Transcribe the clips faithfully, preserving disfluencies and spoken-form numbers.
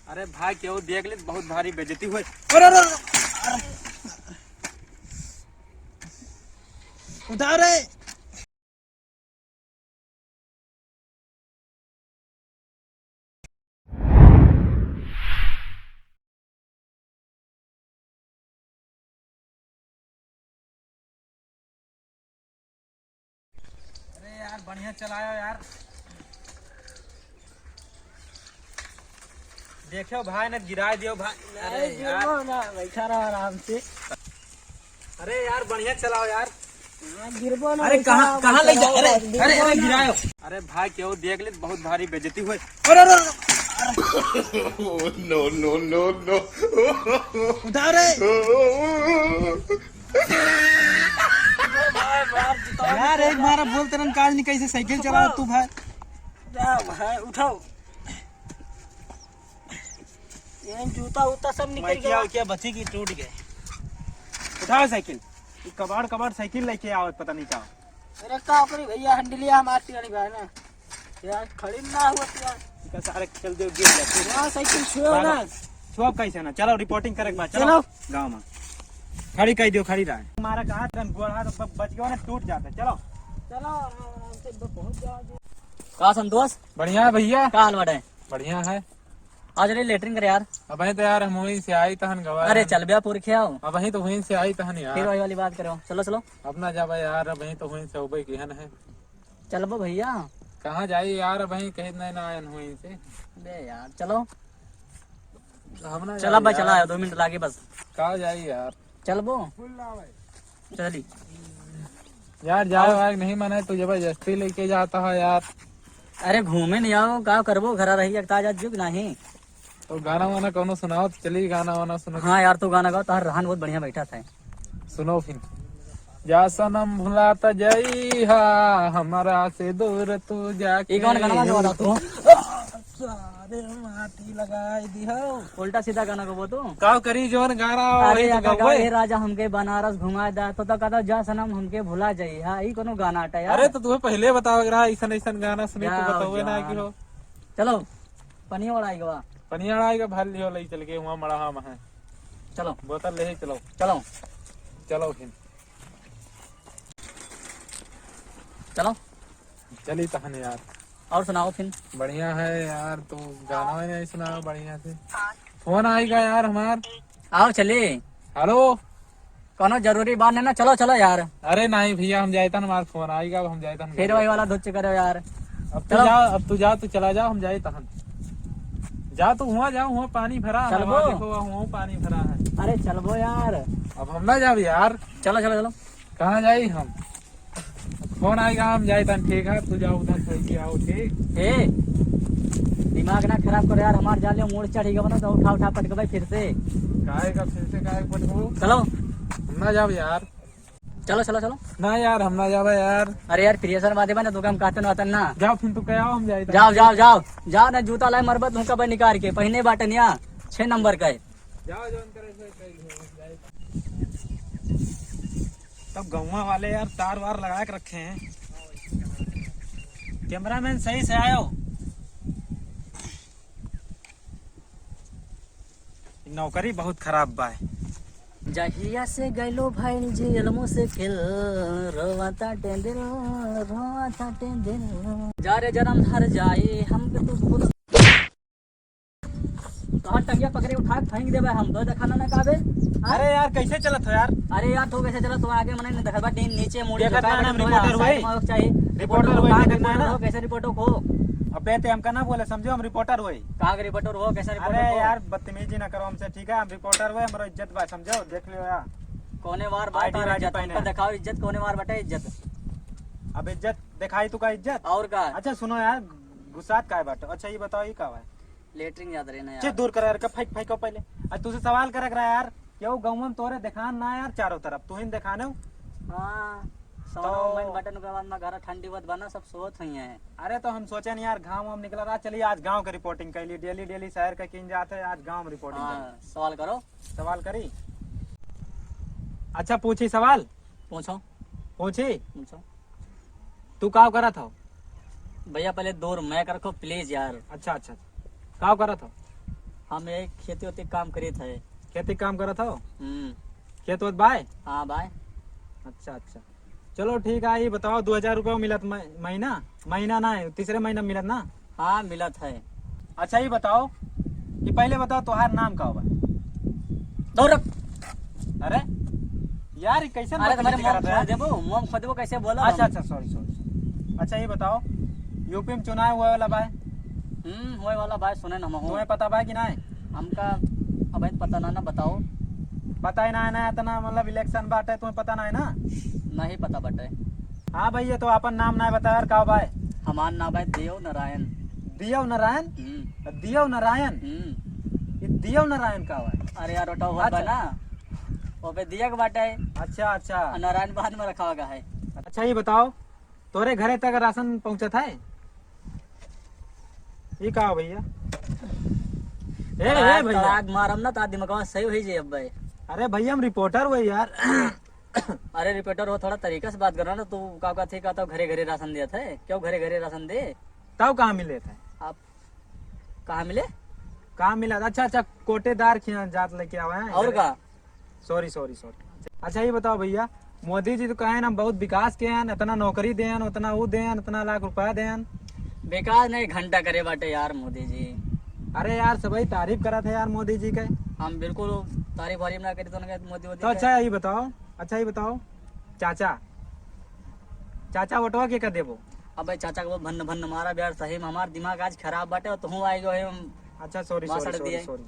अरे भाई, केहू देख ले तो बहुत भारी बेइज्जती होई। अरे, अरे, अरे, अरे। उतार रे। अरे यार, बढ़िया चलायो यार। देखो भाई, न गिराए दियो भाई। अरे नहीं, यार। गिरबो ना, बैठा रहो आराम से। अरे यार, बढ़िया चलाओ यार। हाँ, गिरबो ना, अरे बैठा कहाँ, रहो, कहाँ बैठा ले जा? रहो, अरे, गिरबो अरे, अरे, ना। गिरायो। अरे भाई, केहू देख ले तो बहुत भारी बेइज्जती होई। अरे, अरे, अरे। No, no, no, no। उतार रे। यार, एक बार बोलते रहन, काज नहीं कैसे साइकिल चलाओ तू भाई। जा भाई, उठाओ। ये जूता उता सब निकल मैं गया। क्या, क्या बची की टूट गए। उठाओ साइकिल। ये कबाड़, कबाड़ साइकिल लेके आओ, पता नहीं क्या। अरे का करी भैया, हंडलिया हमार टियाड़ी बा ना। यार, खड़ी ना हुआ यार। इनका सारे खेल दो, गिर जाते हैं। यार, साइकिल छुओ ना। छुआ कैसे ना? चलो, रिपोर्टिंग करे के बाद, चलो। चलो। गाँव में। खड़ी कर दियो, खड़ी रहे। हमारा कहा तन गोड़ा तो ब-, बच गया ना, टूट जाता। चलो। चलो, आराम से ब-, पहुंच जाओ जी। का संतोष? बढ़िया है भैया। का हाल बाटे? बढ़िया है। आज रे लेटरिन करे यार। अबहीं तो यार हम वहीं से आई तहन गवा अरे रहन। चल बे पुरखे आओ। अबहीं तो वहीं से आई तहन यार। फिर वही वाली बात करो। चलो, चलो। अब ना जाबे यार, अबहीं तो वहीं से उबे किहन है। चलबो भैया। कहाँ जाई यार, अबहीं कहीं नहीं ना आयन वहीं से। बे यार, चलो। हम ना चला जाई भाई, चला यार। आयो, दो मिनट लागे बस। कहाँ जाई यार? चलबो। चली। यार, जाए आओ। वाए नहीं मने, तू जबरदस्ती लेके जाता है यार। अरे, घूमे नहीं आओ, का करबो, घरा रही, एकता जा जुग नहीं। तो गाना वाना कौनो सुनाओ, तो चली गाना वाना सुनो। हाँ यार, तू गाना गाओ, तार रहन बहुत बढ़िया बैठा था। सुनो फिर। जा सनम भुला त जइहा, हमरा से दूर तू जाके। ई कौन गाना गावा तू? सारे माटी लगाई दिहो। उल्टा सीधा गाना गावा तू। का करी, जौन गाना अरे वही तो या गावा। ए राजा हमके बनारस घुमा दा, तो, तो कहता जा सनम हमके भुला जइहा। ई कोनो गाना अटा यार? अरे तो तुम्हें पहले बतावे के रहा, ऐसन ऐसन गाना सुनी तो जाओ, बतावे ना जाओ। कि हो। चलो, पनिया वाला आई गवा। पनिया वाला आई गवा, भर लियो, ले चल के वहाँ मड़हा में है। चलो। बोतल ले ही चलो। चलो। चलो फिर। चलो। चली तहन यार। और सुनाओ फिर। बढ़िया है यार, तू गाना वाना नहीं सुनाओ बढ़िया से। फोन आएगा यार हमार। आओ चली। हेलो। कोनो जरूरी बात नहीं ना, चलो, चलो यार। अरे नहीं भैया, हम जाए तहन, हमार फोन आएगा, अब हम जाए तहन फिर घर। वही वाला धुच करो यार। अब तू चलो। जा, अब तू जा, तू चला जा, हम जाए तहन। जा तू हुआ, जा हुआ पानी भरा है, चलबो। वहाँ देखो, वहाँ हुआ पानी भरा है। अरे चलबो यार। अब हम ना जाब यार। चलो, चलो, चलो। कहाँ जाई हम? फोन आएगा, हम जाए तन, ठीक है, तू जाओ उधर, सही से आओ, ठीक? ए, दिमाग ना खराब करो यार, हमार जाले मूड चढ़ी गवा ना, तो उठा उठा पटकबे फिर से। काहे का फिर से, काहे पटकबो? चलो। हम ना जाब यार। चलो, चलो, चलो। ना यार, हम ना जाबे यार। अरे यार, प्रियेसर बादे बा ना, तो हम कहते ना, ना। जाओ फिर, तू कह आओ, हम जाए तन। जाओ, जाओ, जाओ। जाओ ना, जूता लाए मरबत, तुमका भाई निकाल के, पहिने बाटन या, छह नंबर का है। जाओ, जाओ, अंदर ऐसे, ऐसे, ऐसे, ऐसे। तब गौवा वाले यार तार वार लगा के रखे हैं। कैमरामैन सही से आयो। नौकरी बहुत खराब बा। जहिया से गइलो भइल जियल मुश्किल, रोवा ताटे दिल, रोवा ताटे दिल। जा रे जनम हर जाई, हमके तू भूल तोहार टंगिया पकड़े उठा के फेंक देबे हम, तो देखा ना, ना काबे? हाँ? अरे यार, कैसे चलत हो यार? अरे यार, तू कैसे चलत हो? आगे मने नहीं देखत बा, नीचे मुड़ी देखत झुकाए ना, बा, हम तो रिपोर्टर साइड भाई। में होके चाहिए। रिपोर्टर रिपोर्टर भाई, कहाँ देखत के ना। हो? कैसे रिपोर्टर हो? अबे ते हमका ना बोले, समझो, हम रिपोर्टर होई। कहाँ के रिपोर्टर हो? कैसे रिपोर्टर अरे हो? यार, बदतमीजी ना करो हमसे, ठीक है? हम रिपोर्टर होई, हमारा इज्जत बा, समझो, देख लियो यार। कौने वार बा ID तार वाइडी इज्जत? पहने हमका हैं। दिखाओ इज्जत, कौने वार बटे इज्जत? अब इज्जत दिखाई तू का इज्जत? और का? अच्छा सुनो यार, गुस्सात काहे बाटो? अच्छा ये बताओ, ये का है? लेटरिन याद रहे ना यार। चेक दूर कर यार, का फेंक, फेंको पहले। आज तुझसे सवाल करे रहा यार, क्यों गाँव में तोरे देखान ना यार चारों तरफ, तू ही देखाने हो। हाँ, तो सोनो में बटन के बाद में घर ठंडी होत बना, सब सोत हुई हैं। अरे तो हम सोचे नहीं यार, घाम वाम निकला रहा, चलिए आज गाँव का रिपोर्टिंग कर ली, डेली डेली शहर का किन जाते हैं, आज गाँव में रिपोर्टिंग हाँ, करी। सवाल करो। सवाल करी? अच्छा पूछी सवाल? पूछो। पूछी? पूछो। तू का करत हो? भैया, पहले दूर मैं रखो, प्लीज यार। अच्छा, अच्छा, अच्छा। का करत हो? हम यही खेती वेती काम करित है। खेती काम करत हो? हम्म। खेत वेत बाय? हाँ बाय। अच्छा, अच्छा। चलो ठीक है, ये बताओ, दो हजार रुपया मिलत म-, महीना? महीना ना है, तीसरे महीना मिलत ना? हाँ, मिलत है। अच्छा, ये बताओ कि पहले बताओ, तोहार नाम का बा? दौरक। अरे यार, ये कैसे अरे, तुम्हारे बदतमीजी मुंह करत है? खोल देबो, मुंह खोल देबो, कैसे बोला अच्छा, हम? अच्छा, सॉरी, सॉरी। अच्छा, ये बताओ, यूपी में चुनाव हुए वाला बा? हम्म, होए वाला बा, सुने न हम। तुम्हें पता बा कि नहीं? हमका अबे पता ना, ना बताओ। पता ही ना है ना, इतना मतलब इलेक्शन बाटे, तुम्हें पता ना है ना? नहीं पता बाटे। हाँ भैया, तो अपन नाम ना बताओ यार, का बा? हमार नाम है देव नारायण। देव नारायण? हम्म। देव नारायण? हम्म। ये देव नारायण का बा? अरे यार, ओटा होत बा अच्छा। ना, ओपे दिया के बाटे। अच्छा, अच्छा। और नारायण बाद में रखा हुआ है। अच्छा, ये बताओ, तोरे घरे तक राशन पहुँचत है? ई का हो भैया? ए, ए तड़ाक, भैया। तड़ाक मारम ना, तो दिमागवा सही होई जाई अब्बे। अरे भैया, हम रिपोर्टर हुए यार। अरे रिपोर्टर हो, थोड़ा तरीका से बात करो ना। तू का, का थे, का तो घरे घरे राशन दिया था, क्यों घरे घरे राशन दे? तब कहाँ मिले थे? आप कहाँ मिले? कहाँ मिला? अच्छा, अच्छा, कोटेदार के यहाँ जात लेके आवे हैं। और का? सॉरी, सॉरी, सॉरी। अच्छा, ये बताओ भैया, मोदी जी तो कहे ना, हम बहुत विकास के हैं, इतना नौकरी देन, उतना वो देन, इतना लाख रुपया देन। विकास नहीं, घंटा करे बाटे यार मोदी जी। अरे यार, सबही तारीफ करत है यार मोदी जी के। हम बिल्कुल तारीफ वारीफ ना करी तो ना मोदी वोदी तो के। अच्छा, ये बताओ, अच्छा, ये बताओ, चाचा, चाचा वोटवा के का देबो? अबे चाचा को भन्न भन्न मारा बे यार, सही में हमार दिमाग आज खराब बाटे और तुहूँ आए गए हम अच्छा, सॉरी, सॉरी, भाषण सॉरी, दिए। सॉरी।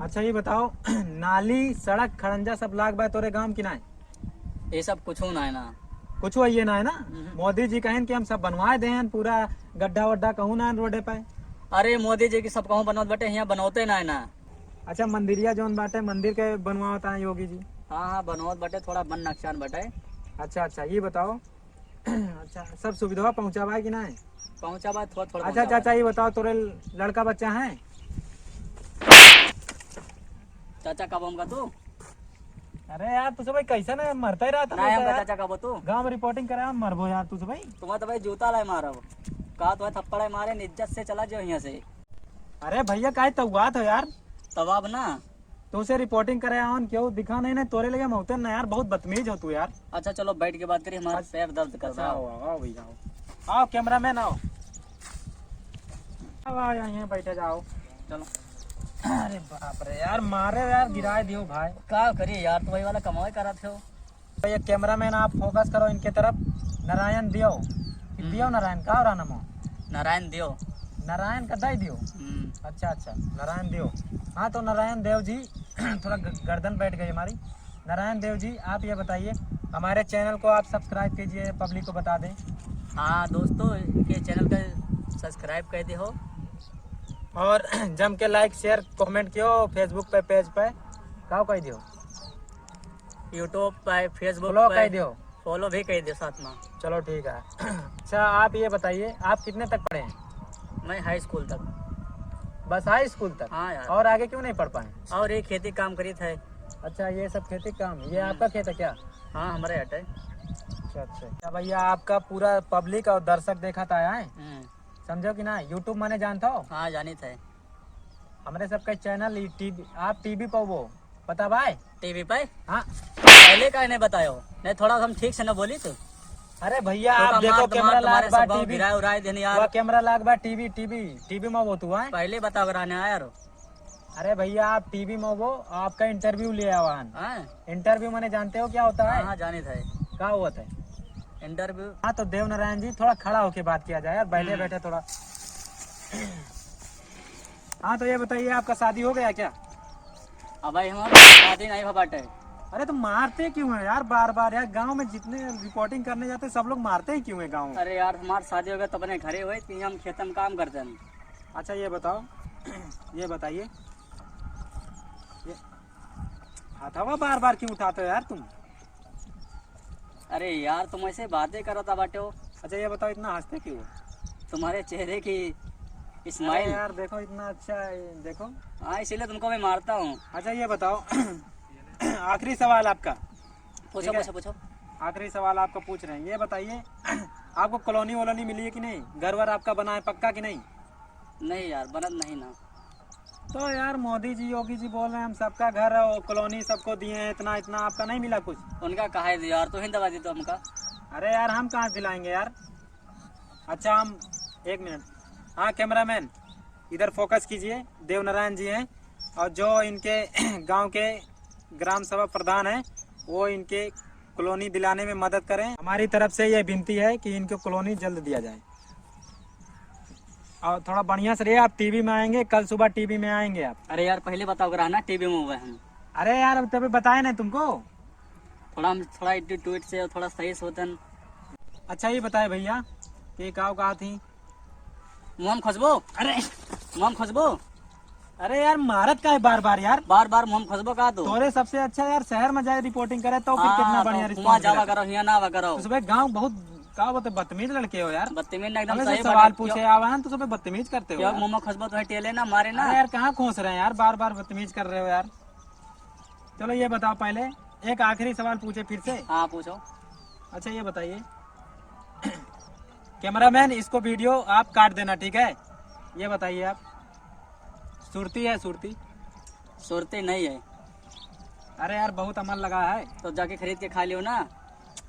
अच्छा, ये बताओ, नाली, सड़क, खड़ंजा सब लाग बा तोरे गांव की नाय? ये सब कुछ ना है ना। कुछ ये ना है ना? हम्म। मोदी जी कहेन कि हम सब बनवाए देन, पूरा गड्ढा वड्ढा कहूँ ना है रोडे पे। अरे मोदी जी की सब कहूँ बनवत बटे, यहाँ बनवते ना है ना। अच्छा, मंदिरिया जौन बाटे, मंदिर के बनवावत हैं योगी जी? हाँ, हाँ, बनवावत बाटे, थोड़ा बन नक्सान बाटे। अच्छा, अच्छा, ये बताओ, अच्छा, सब सुविधा पहुँचा बा कि नहीं? पहुँचा बा, थोड़ा, थोड़ा अच्छा, पहुँचा बा। चाचा, ये बताओ, तोरे लड़का बच्चा है? चाचा, कब हमका तू? अरे यार, तू सब कैसे ना मरता ही रहता नहीं, है हमका यार। चाचा कब तू? गाँव में रिपोर्टिंग करे, हम मरबो यार, तू सब। तुम्हारा तो भाई जूता लाई मारब। का तुम्हें थप्पड़ है मारे, इज्जत से चला जाओ यहाँ से। अरे भैया, काहे तउआत हो यार? तवाब ना। तुमसे रिपोर्टिंग करे आवन, क्यों दिखा नहीं, नहीं, तोरे लगे मौतन ना यार, बहुत बदतमीज हो तू यार। अच्छा, चलो बैठ के बात करिए, हमारा अच्छा, पैर दर्द कर अच्छा, रहा है। आओ, आओ, आओ भैया, आओ। आओ, कैमरामैन, आओ। आओ, आओ, यहाँ, यहाँ बैठे जाओ। चलो। अरे बाप रे यार, मारे यार, गिराए दियो भाई। का करिए यार, तो वही वाला कमाई करत हो। तो ये कैमरामैन, आप फोकस करो इनके तरफ। नारायण दियो। कि दियो हम्म। नारायण, का हो रहा नाम हो? नारायण दियो। नारायण का दई दियो? हम्म। अच्छा, अच्छा, नारायण दियो। हाँ, तो नारायण देव जी, थोड़ा ग-, गर्दन बैठ गई हमारी। नारायण देव जी, आप ये बताइए, हमारे चैनल को आप सब्सक्राइब कीजिए, पब्लिक को बता दें। हाँ दोस्तों, इनके चैनल का सब्सक्राइब कर दे हो। और जम के लाइक, शेयर, कमेंट कियो Facebook पे, पेज पे, का कह दियो? YouTube पे, Facebook फॉलो पे। कह दियो। फॉलो भी कह दियो साथ में। चलो ठीक है। अच्छा, आप ये बताइए, आप कितने तक पढ़े हैं? मैं हाई स्कूल तक। बस हाई स्कूल तक? हाँ यार। और आगे क्यों नहीं पढ़ पाए? और ये खेती काम करीत है। अच्छा, ये सब खेती काम, ये हम्म। आपका खेत है क्या? हाँ, हमारे हटे। अच्छा, अच्छा। क्या भैया, आपका पूरा पब्लिक और दर्शक देखा था आए? हम्म। समझो कि ना, YouTube माने जानता हो? हाँ, जानित है। हमरे सबके चैनल ई टीवी, आप टीवी पे वो, पता बाय? टीवी पे? हाँ। पहले काहे नहीं बतायो? नहीं, थोड़ा हम ठीक से न बोली तो। अरे भैया, तो आप का देखो, मार, कैमरा तुम्हारे लाग बा, सब गाँव टीवी। गिराए उराए देने यार। वह कैमरा लाग बा, टीवी, टीवी, टीवी में वो तू आए। पहले बताओ करा ना यार। अरे भैया, आप टीवी में वो आपका इंटरव्यू ले आवान। हाँ। इंटरव्यू माने जानते हो क्या होता है? हाँ, हाँ, जानित है। क्या होता है? इंटरव्यू। हाँ, तो देव नारायण जी, थोड़ा खड़ा होके बात किया जाए यार, बैठे हम्म। बैठे थोड़ा। हाँ, तो ये बताइए, आपका शादी हो गया क्या? अब भाई, हमारा शादी नहीं हुआ बाटे। अरे, तो मारते क्यों है यार बार बार यार? गांव में जितने रिपोर्टिंग करने जाते हैं, सब लोग मारते ही क्यों है गांव में? अरे यार, हमार शादी हो गया तो अपने घरे हुए, तीन हम खेत में काम करते हैं। अच्छा, ये बताओ, ये बताइए, ये हथवा बार बार क्यों उठाते हो यार तुम? अरे यार, तुम ऐसे बातें करता बाटे हो। अच्छा, ये बताओ, इतना हंसते क्यों हो? तुम्हारे चेहरे की अरे स्माइल। यार, देखो, इतना अच्छा है, देखो। हाँ, इसीलिए तुमको मैं मारता हूँ। अच्छा, ये बताओ, आखिरी सवाल आपका। पूछो, ठीक है? पूछो, पूछो। आखिरी सवाल आपका पूछ रहे हैं, ये बताइए, आपको कॉलोनी वॉलोनी मिली है कि नहीं? घर वर आपका बना है पक्का कि नहीं? नहीं यार, बनत नहीं ना। तो यार, मोदी जी, योगी जी बोल रहे हैं, हम सबका घर और कॉलोनी सबको दिए हैं, इतना, इतना, आपका नहीं मिला कुछ? उनका कहा है यार, तू ही दवा दे तो हमका। अरे यार, हम कहाँ से दिलाएंगे यार? अच्छा, हम, एक मिनट, हाँ, कैमरामैन, इधर फोकस कीजिए, देवनारायण जी हैं, और जो इनके गांव के ग्राम सभा प्रधान हैं, वो इनके कॉलोनी दिलाने में मदद करें। हमारी तरफ से ये विनती है कि इनको कॉलोनी जल्द दिया जाए। और थोड़ा बढ़िया से रहिए, आप टीवी में आएंगे, कल सुबह टीवी में आएंगे आप। अरे यार, पहले बताओ करा ना, टीवी में हुए हम। अरे यार, अब तभी बताए ना तुमको। थोड़ा हम, थोड़ा एटीट्यूड से और थोड़ा सही से होतन। अच्छा, ये बताए भैया कि काव कहा थी? मुँह में खुशबू। अरे, मुँह में खुशबू। अरे यार, मारत का है बार बार यार? बार बार मुँह में खुशबू कहा तू? तोरे सबसे अच्छा यार शहर में जाए रिपोर्टिंग करे तो फिर हाँ, कितना तो बढ़िया हुआँ रिस्पॉन्स जावा मिलता। करो, हियाँ ना आवा करो। तो सुबह गाँव बहुत का बोलते बदतमीज लड़के हो यार। बदतमीज ना, एकदम हमें से सही सवाल बात। पूछे क्यों? आवे हैं तो सुबह बदतमीज करते हो क्यों यार। मुँह में खुशबू तुम्हें टेले ना मारे ना? अरे यार, कहाँ खोस रहे हैं यार, बार बार बदतमीज कर रहे हो यार। चलो ये बताओ, पहले एक आखिरी सवाल पूछे फिर से। हाँ, पूछो। अच्छा, ये बताइए, कैमरामैन, इसको वीडियो आप काट देना, ठीक है? ये बताइए आप, सुरती है सुरती? सुरती नहीं है। अरे यार, बहुत अमल लगा है। तो जाके खरीद के खा लियो ना।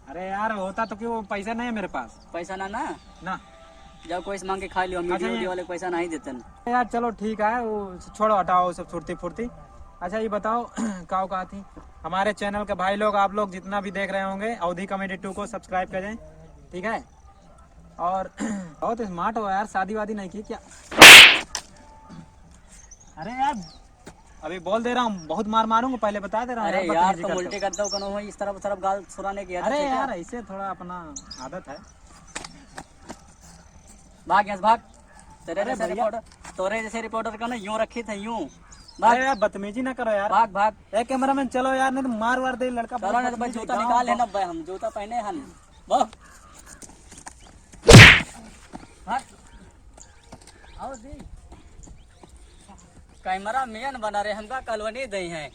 अरे यार, होता तो क्यों, पैसा नहीं है मेरे पास। पैसा ना ना? ना। जाओ कोई से मांग के खा लियो, हम अच्छा, वीडियो ये वीडियो वाले पैसा नहीं देते न। यार चलो ठीक है, वो छोड़ो, हटाओ सब सुरती फुर्ती। अच्छा, ये बताओ, काव कहा थी, हमारे चैनल के भाई लोग, आप लोग जितना भी देख रहे होंगे, अवधी कॉमेडी टू को सब्सक्राइब कर दें, ठीक है? और बहुत स्मार्ट हो यार, शादी वादी नहीं की क्या? अरे यार, अभी बोल दे रहा हूँ, बहुत मार मारूंगा, पहले बता दे रहा हूँ अरे यार, यार, बदतमीजी तुम करते उल्टे हो। करते हो, कनो हो, इस तरफ, उस तरफ गाल सुराने की आदत अरे है क्या? यार, ऐसे थोड़ा अपना आदत है। भाग यहाँ से, भाग। तेरे अरे जैसे भैया। रिपोर्टर, तोरे जैसे रिपोर्टर का ना यूं रखी थे, यूं। भाग। अरे यार, बदतमीजी ना करो यार। भाग, भाग। ए, कैमरामैन, चलो यार, नहीं तो मार वार दे लड़का, चलो बहुत ना तो भाई, बदतमीजी जूता गाँव निकाल है में। ना भाई, हम जूता पहने हन। भाग। भाग। आओ जी। कैमरामैन बना रहे, हमका कॉलोनी दे हैं।